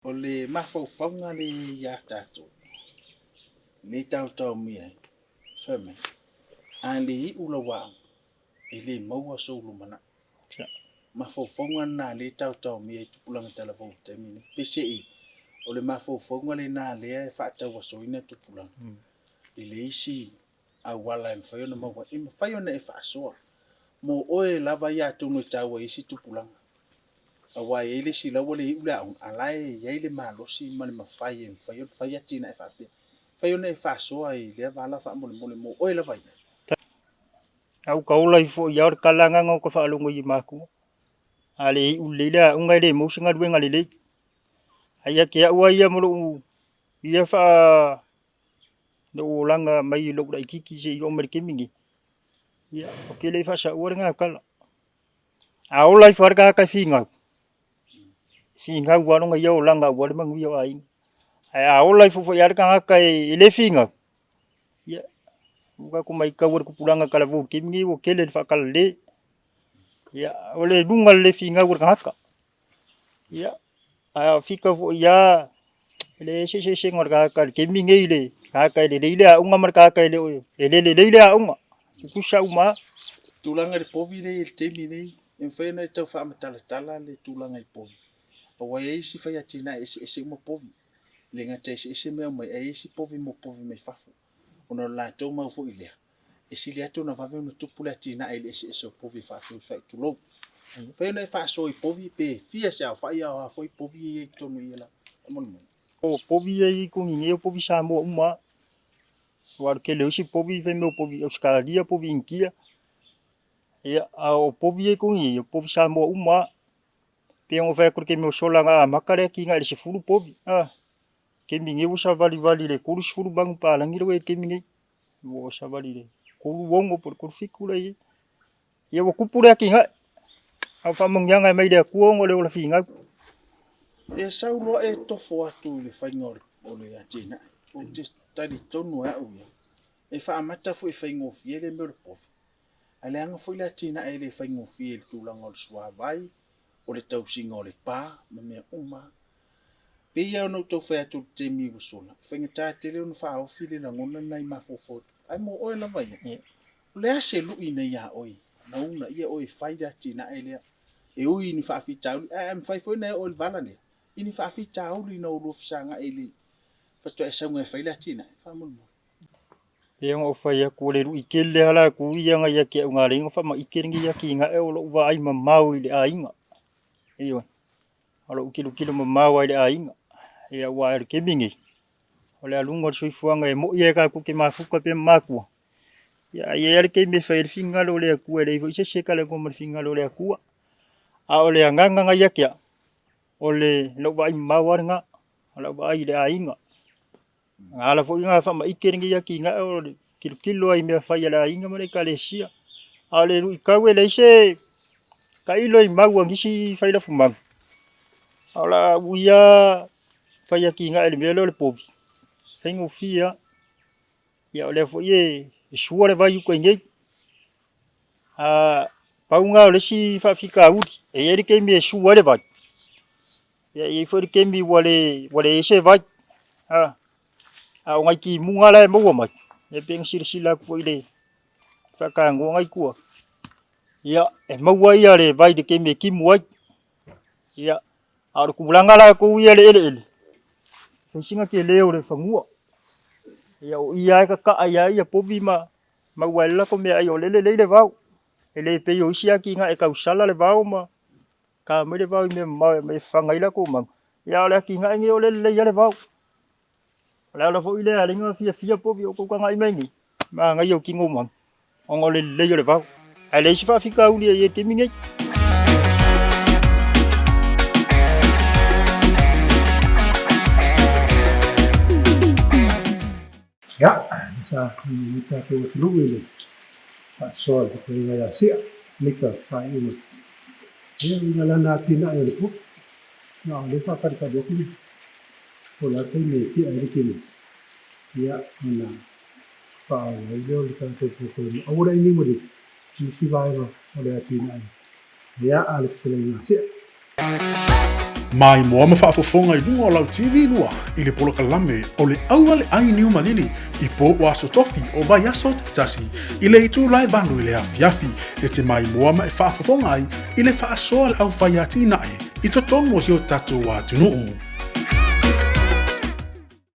O le mafaufauga lea ia tatou, lea e taotaomia ai, fai mai, a le iu lau aoga, e le maua sou lumanai. Mafaufauga lena lea e taotaomia ai tupulaga talavou i le taimi lenei. Peiseai, o le mafaufauga lena lea e faatauasoina tupulaga i le isi auala e mafai ona maua ai. E mafai ona e faasoa mo oe lava ia atonu e taua i isi tupulaga. Aua e i ai le isi la ua le iu le aoga, a la e i ai le malosi ma le mafai e mafai ona fai atinae faapea. E mafai ona e faasoa i lea vala faamolemole mo oe lava ia. A ua ka ola ifo i ao le tala agaga o ka faalogo i makua. A le iu lelei le aoga e le maua se galuega lelei. Ae ia te au lava ia ma lou ia faa lou olaga mai lou laitiiti seia oo mai le taimi lenei, ia ou te le i faasaua le gatala. A ola ifo lava le tagata e finau, finau lava lona ia olaga aua le manuia o aiga. Ae a ola ifo foi lava le tagata e le finau, ia, ua tatou matau i le tupulaga talavou i le taimi lenei ua tele le faatalale. Ia, o le luga o le le finau o le tagata. Ia, a fika foi lava i le eseesega o le tagata i le taimi lenei i le tagata e lelei le aoga ma le tagata e le o e le lelei le aoga, tutusa uma lava. Tulaga i le povi lea e i ai i le taimi lenei, e mafai ona e tau faamatalatala le tulaga i povi, aua e i ai isi fai atinae e eseese uma povi. E le gata e eseese mea e aumai, ae i ai isi povi mo povi mai fafo, ona o le latou mau foi lea, e sili atu ona vave ona tupu le atinae i le eseese o povi e faafeusuai, tulou. E mafai ona e faasoa i povi pe fia se aofai a o a foi povi e i ai i totonu i ia faamolemole. O povi ia i totonu i nei o povi Samoa uma lava. Aua o le tele o isi povi fai mea o povi Ausetalia, povi Initia. Ia, a o povi ia i totonu i nei, o povi Samoa uma lava. Pei ona ou fai atu i le taimi ua sola na amata le atinae i le 10 povi, a. Taimi nei ua savalivali i le 30 manu palagi lea ua i ai i le taimi nei. Ua savali i le 36 po o le 37 la e i ai. Ia ua tupu le atinae. A o faamanuiaga e mai le Atua ona o le ola finau. E sau loa e tofo atu i le faiga o le atinae. Ou te talitonu e au ia, e faamata foi e faigofie le mea o le povi. Ae leaga foi le atinae e le faigofie i le tulaga o le suavai, o le tausiga o le pa ma mea uma. E pei lava ona ou tau fai atu i le taimi ua sola, e faigata tele ona faaofi le lagona lena i mafaufau atu. Ae mo oe lava ia, o le a se lui na ia oe na uunaia oe e fai le atinae lea e ui i ni faafitauli, ae mafai foi ona e oo i le vala lea i ni faafitauli na oulua fesagai i le faatoa e sauga e fai le atinae? Faamolemole. Pei ona ou fai atu, o le lui tele lava latou ia na ia te au na ala ai ona faamaite lenei atinae o lou vaai mamao i le aiga. Ioe. O lou tilotilo mamao lava i le aiga. Ia aua o le taimi lenei, o le aluga o le soifuaga e moi lava tatou te mafuta pe matua. Ia ae i ai lava le taimi e fai ai le finagalo o le Atua, e leai foi se isi e talanoa ma le finagalo o le Atua. A o le agaga na ia te au, o le lou vaai mamao lava lena, o lau vaai i le aiga. Na ala foi ona faamaite lenei atinae o le tilotilo lava i mea fai a le aiga ma le ekalesia. A o le luitau e leai se tailo i mau a nisi fai lafumanu, a o le a uia fai atinae i le mea lea o le povi, e faigofie lava. Ia o lea foi e sua le vai i uta i nei. A pau lena o le isi faafitauli, e i ai le taimi e sua ai le vai, ia e i ai foi le taimi ua le ua leai se vai. A a o nai timuga la e maua mai, e pei ona silasila atu foi i le faatanoa na i tua, ia e maua ia le vai i le taimi e timu ai. Ia a o le tulaga latou ia i le eleele, fai sina tele o le fanua. Ia o i lava e tataa ai lava povi ma maua ai le latou meaai o lea e lelei le vao. E le pei o isi atinae e tausala le vao ma ta mai le vao i mea mamao e aumai e fafaga ai latou manu. Ia a o le atinae lenei o lea e lelei lava le vao. O le ala foi lea e ala ai ona fiafia povi o outou tagai mai nei, manaia o tino o manu ona o le lelei o le vao. Ae leai se faafitauli e i ai i le taimi nei. Ia, sa i tatou atunuu i le faasoa o le fetalaiga ia Sia, Mika faaiuga. Ia, i lana atinae o le po, a o lea e faatalitali atu po o le a le taimi e tia ai le tino, ia, ona faaauau ai lea o le tatou polokalame. Aua le ainiu malie i isi vaega o le atinae. Ia, a le fetalaiga a Sia. Maimoa ma faafofoga i luga o lau TV lua i le polokalame o le Aualeai Niu Malili i po o Aso Tofi o vaiaso taitasi i le itula e 8 i le afiafi e te maimoa ma e faafofoga ai i le faasoa a le aufaiatinae i totonu o si o tatou atunuu.